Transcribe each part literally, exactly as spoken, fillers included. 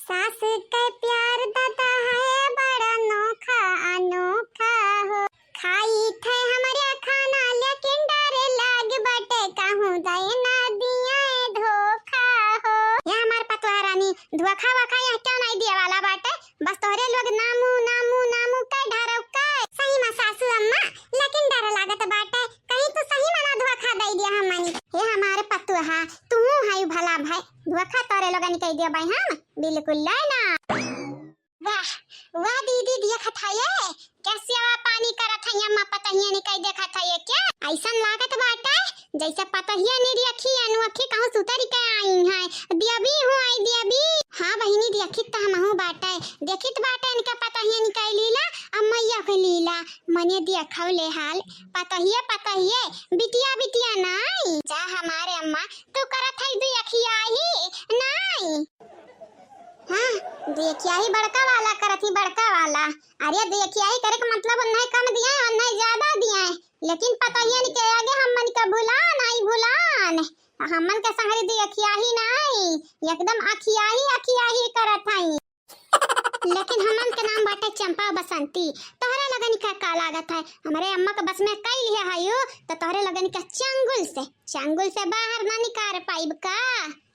सास के प्यार दादा है बड़ा नोखा अनोखा हो। खाई थे हमरे खाना लेकिन डर लाग बाटे कहूँ दे ना दिया धोखा हो। ये हमार पतोहा रानी धोखा वोखा यहाँ क्यों नहीं दिए वाला बाटे। बस तोहरे लोग नामू नामू नामू के ढारव के। सही में सासू अम्मा लेकिन डर लागत बाटे कहीं तू सही में ना धोखा दे दिया हमनी। हे हमार पतोहा तू है भला भाई धोखा तोरे लोगन के दे भाई हम बिल्कुल ले ना। वाह, वाह दीदी, देखत हये, क्या सेवा पानी करत हई अम्मा पतोहिया निकाई देखत हये क्या? ऐसन लागत बाटे, जैसे पतोहिया निरियखी अनोखी कहूँ सुतरी के आई हैं। देवी हूँ आई देवी। हाँ बहिनी, देखित त हमहूँ बाटे, देखित बाटे इनका पतोहिया निकाई लीला, अम्मैया के लीला। मने देखौ ले हाल, पतोहिया पतोहिया, बिटिया बिटिया नाई। जा हमारे अम्मा, तू करत हई दुई अखियाही नाई। हाँ, देखिया ही बड़का वाला करत ही, बड़का वाला। अरे देखिया ही करे के मतलब उन्हें कम दिया है, उन्हें ज्यादा दिया है, लेकिन पतोहियन के आगे हमन का भुलान आई भुलान। हमन के संगरी देखिया ही नाई, एकदम अखिया ही अखिया ही करत हई। लेकिन हमन के नाम बाटे चंपा बसंती। तोहरे लगन का का लागत है, हमरे अम्मा के बस में कई लिहे हयू, तो तोहरे लगन के चंगुल से, चंगुल से बाहर ना निकार पाइब का?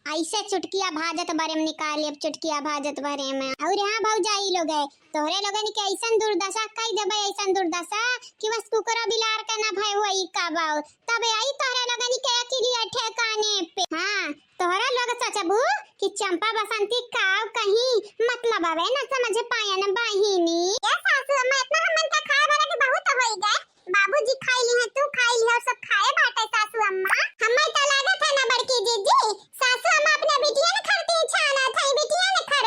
ऐसे चुटकिया भाजत बारे में निकाल लेब, चुटकिया भाजत बारे में। और हाँ भौजाई लोग है, तोहरे लोगन के ऐसन दुर्दशा कई देबे, ऐसन दुर्दशा कि बस कुकुरा बिलार के ना भय हुआ ई का बाऊ। तबे आई तोहरे लोगन के अकिलिया ठेकाने पे। हाँ, तोहरे लोग सोचबू कि चंपा बसंती का कहीं मतलब आवे ना समझ पायन बहिनी। ए सासू अम्मा, इतना हमन का खाए वाला के बहुत होई गए। बाबूजी खाई ली है, तू खाई ली है, सब खाए बाटे सासू अम्मा। हमें तो लागत है ना बड़की जीजी, सासू अम्मा अपने बिटिया ने खरती छाना था, बिटिया ने खर।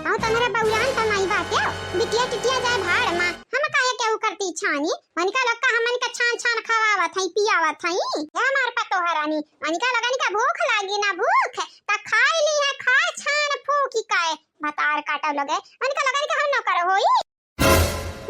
अहो तोहरे बउरान त नाई बाटे, बिटिया टिटिया जाए भाड़ मा, हम काहे केहू खरती छानी? वनिका लोग का हमन का छान छान खवावत हई, पियावत हई। ए हमार पतोह रानी, वनिका लोगन का भूख लागी ना भूख, त खाई ली है, खाए छान फूकी काए, भतार काटव लोगे, वनिका लोगन का हम नौकर होई।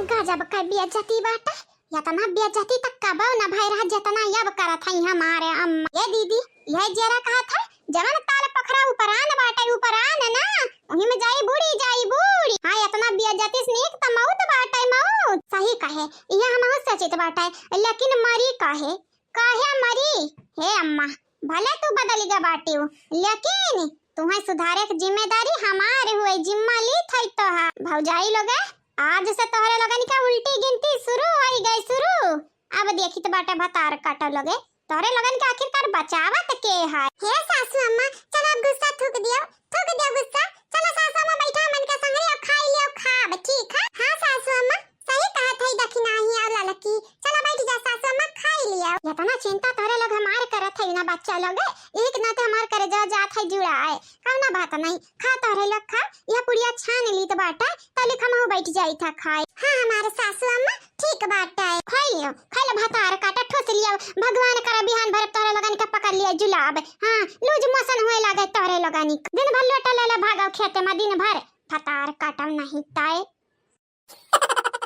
गजब का बेइज्जती बाटे, यतना बेइज्जती तक कबो न भय रहा, जेतना अब करत हई हमारे अम्मा। ए दीदी, यह जेरा कहत है, जवन ताल पोखरा उपरान बाटे, उपरान ना, वही में जाई बूड़ी, जाई बूड़ी। हाँ, यतना बेइज्जती से नीक त मौत बाटे, मौत। सही कहे, यह हमहू सोचित बाटे, लेकिन मरी काहे? काहे मरी? हे अम्मा, भले तू बदल गए बाटिउ, लेकिन तुम्हें सुधारे के जिम्मेदारी हमारे हुए, जिम्मा ली थई तोहार। भौजाई लोगे, आज से तोहरे लोगन का उल्टी गिनती शुरू होई गई, शुरू। अब देखित बाटे भतार काटव लोगे, तोहरे लोगन के आखिरकार बचावत के है? हे सासू अम्मा, चलो अब गुस्सा थूक दियो, थूक दियो गुस्सा। चलो सासू अम्मा, बैठा हमन के संगे और खाई लियो खाब, ठीक है? हाँ सासू अम्मा, सही कहत है दखिनाही और ललकी। चलो बैठ जा सासू अम्मा, खाई लियो। यतना चिंता तोहरे लोग हमार करत है ना बच्चा लोग, एक नाते हमार करेजा जात है जुड़ाए। कौना बात नहीं, खा तोहरे लोग खा, यह पुड़िया छान लीत बाटे, तलिक हमहू बैठ जाई था खाए। हाँ हमारे सासू अम्मा, ठीक बाटे। खाई लियो, खाई लो भतार काटा ठूस लियो, भगवान करे बिहान भर तोहरे लोगन के पकड़ लियो जुलाब। हाँ, लूज मोशन हुए लागे तोहरे लोगन के। दिन भर लोटा ले ले भागो खेते में दिन भर, भतार काटव नहीं ताए।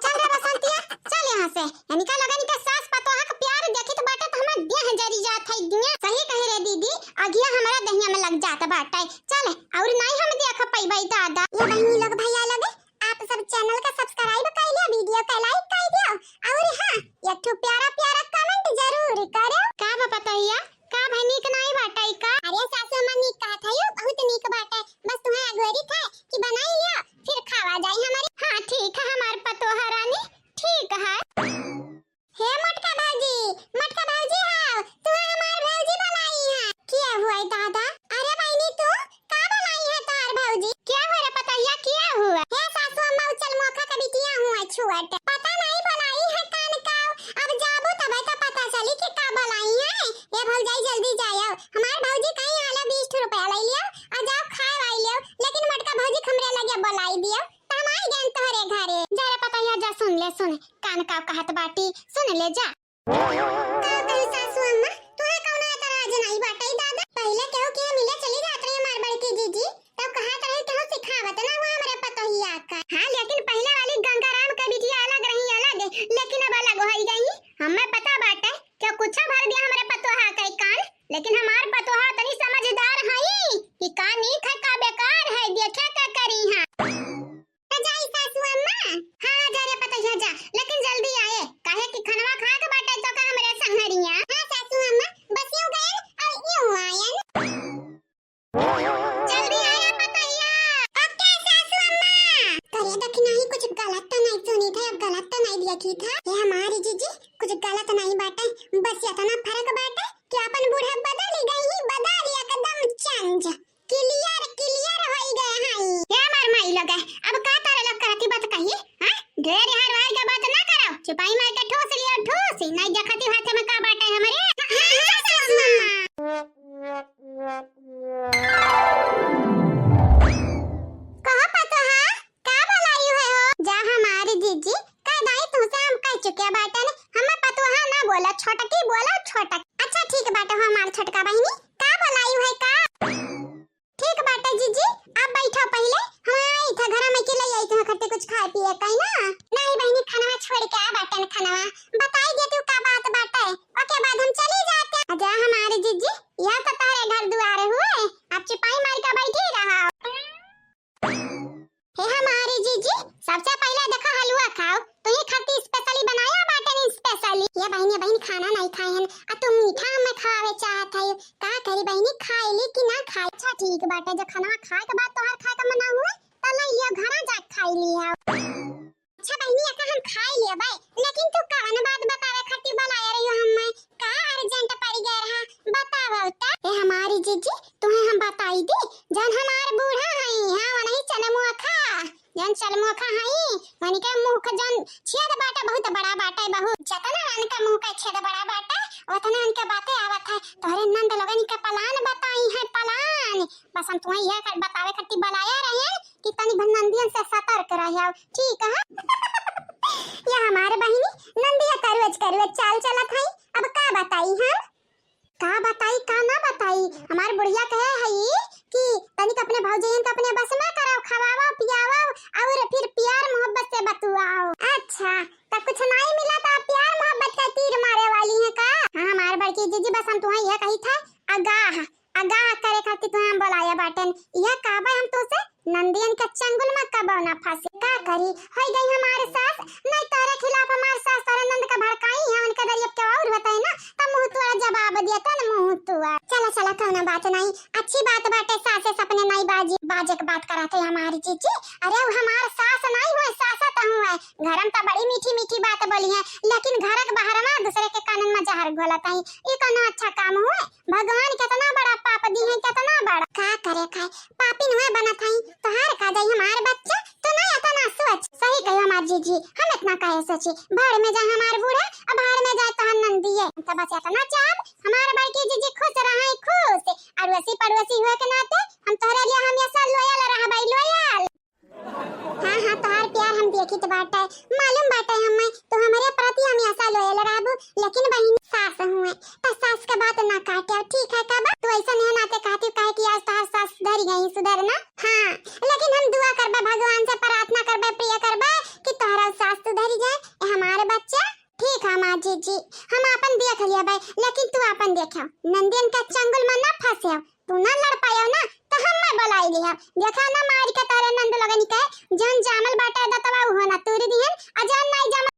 चल रे बसंतिया, चल यहाँ से। इनका लोगन के सास पतोहा के प्यार देखित बाटे त हमार देह जरी जात है दुनिया। सही कहे रे दीदी, अगिया हमारा दहिया में लग जात बाटे। चल, और नहीं हम देख पइबे दादा। ये बहिनी लोग, भैया लोग, आप सब channel का subscribe कर लिया, video का like कर दियो, और हाँ, एक ठो प्यारा प्यारा comment जरूर करो। का बा पतोहिया, का भाई नीक नाई बाटे का? अरे सासू अम्मा नीक कहत है, बहुत नीक बाटे, बस तुम्हें अगोरी थे कि बनाई लियो, फिर खावा जाई हमारी। हाँ ठीक है हमार पतोहा रानी, ठीक है। हे मोटका भौजी, मोटका भौजी हाव, तू हमार भौजी बनाई है। किया हुआ है दादा? अरे बहिनी तू का बनाई है तार भौजी? क्या हुआ रे पतोहिया, किया हुआ? हे सासू अम्मा उचल मोखा के बिटिया हुआ। जा, clear, clear होई गए हैं। क्या मार माई लोग है? अब का तारे लोग करती बात कही? हाँ? ढेर हरवाई के बात ना करो। चुपाई मार के ठूस लियो, ठूस। नहीं देखती हाथ में का बाटे हमरे। हाँ, हाँ, सासू माँ। कहो पतोहा, का बोलायु है हो? जा हमारी जीजी, कह दाई तुमसे हम कह चुके बाटन, हमें पतोहा ना बोला, छोटकी बोला, छोटक। अच्छा ठीक बाटे हो हमार छोटका बहिनी, का बोलायु है का? ठीक बाटे जीजी, आप बैठो पहिले, हम आई था घर में के ले आई तुम खट्टे कुछ खाए पिए कहीं ना। नहीं बहिनी, खानवा छोड़ के आ बाटन, खानवा बताई दे तू का बात बाटे, ओके बाद हम चली जाते। जा हमारी जीजी, यह तो तारे घर दुआरे हुए, आप चुपाई मार के बैठी रहा। हे हमारी जीजी, सबसे पहिले देखा हलवा खाओ, तुही खातिर specially बनाया बाटे नी specially। ये बहिनी, बहिनी खाना नहीं खाए हन, आ तू मीठा हमें खावे चाहत है, का करी बहिनी, खाए ली कि ना खाए? अच्छा ठीक बाटे, जो खाना खाए के बाद तोहर खाए के मन ना हुए, त ले लियो घरा जा खाई लियो। अच्छा बहिनी, एका हम खाई लेबै, लेकिन तू कवन बात बतावे खातिर बुलाए रही हो हमें? का urgent पड़ गए रहा? बताओ त। ए हमारी जीजी, तुहे हम बताई दी, जन हमार बूढ़ा हई, हाँ, वही चलमुखा, जन चलमुखा हई, वनी के मुँह के जन छेद बाटे, बहुत बड़ा बाटे, बहुत। जतना उनके मुँह के छेद बड़ा बाटे, उतने उनके बातें आवत है। तोहरे नंद लोगन के plan बताई है, plan। बस हम तुम्हें यह कर, बतावे खातिर बुलाया रहे कि तनी भन नंदियन से सतर्क रहो, ठीक है? ये हमारे बहिनी नंदिया का रोज का रोज चाल चलत है। अब का बताई हम, का बताई का ना बताई। हमार बुढ़िया कहे है कि तनिक अपने भौजैयन के अपने बस में करो, खवावो पियावो और फिर प्यार मोहब्बत से बतुआओ। अच्छा, तब कुछ नहीं मिला तो आप प्यार मोहब्बत का तीर मारे वाली हैं का? हाँ हमार बड़की जीजी, बस हम तुम्हें यह कही था, आगाह आगाह करे खातिर तुहे हम बोलाया बाटन। यह कहबे हम तुसे, नंदियन के चंगुल में कबो ना फंसे। का करी, होई गई हमारे सास, नहीं तोरे खिलाफ हमारे सास तोरे नंद का भड़काई है, उनके दरिया के और बताए ना, तब मुँह तोड़ा जवाब दिया तन मुँह तोड़ा। चला चला, कौनो बात नहीं, अच्छी बात बाटे, सासे सपने नहीं बाजी, बाजे के बात कराते हमारी जीजी। अरे वो हमारे सास नहीं हुए, सासा तो हुए, घर में तो बड़ी मीठी मीठी बात बोली है, लेकिन घर के बाहर में दूसरे के कानन में जहर घोलत है, ये कौनो अच्छा काम हुए? भगवान कितना बड़ा पाप दी है, कितना बड़ा। का करे खाए, पापिन हुए बनत हई, तोहार का जाई हमार बच्चा, तू ना इतना सोच। सही कही हमार जीजी, हम इतना काहे सोची, भाड़ में जाए हमार बूढ़ा, अब भाड़ में जाए तोहार नंदिये। हम तो बस इतना चाहब, हमार बड़की जीजी खुश रहे, खुश। अड़ोसी पड़ोसी हुए के नाते हम तोहरे लिए हमेशा loyal रहबै, loyal। हाँ, हाँ, तोहार प्यार हम देखित बाटे, मालूम बाटे हमें, तू हमरे प्रति हमेशा loyal रहबू, लेकिन बहिनी सास हुए, त सास के बात ना काटे, ठीक है का बा? तू ऐसा नहीं नाते कहती काहे कि आज तोहार सास सुधरी गई, सुधरना। हाँ, लेकिन हम दुआ करबे, भगवान से प्रार्थना करबे, प्रे करबे कि तोहरा सास सुधरी जाए, ए हमारे बच्चा। ठीक है माँ जीजी, हम आपन देख लेबै, लेकिन तू आपन देखो, नंदियन के चंगुल में ना फंसे। तू ना लड़ पायो ना, तो हम मैं बुलाई लिया। देखा ना मार के तारे नंद लगन के, जौन जामल बाटे दतवा उहो ना तूर दिहन, आ जौन नाई जामल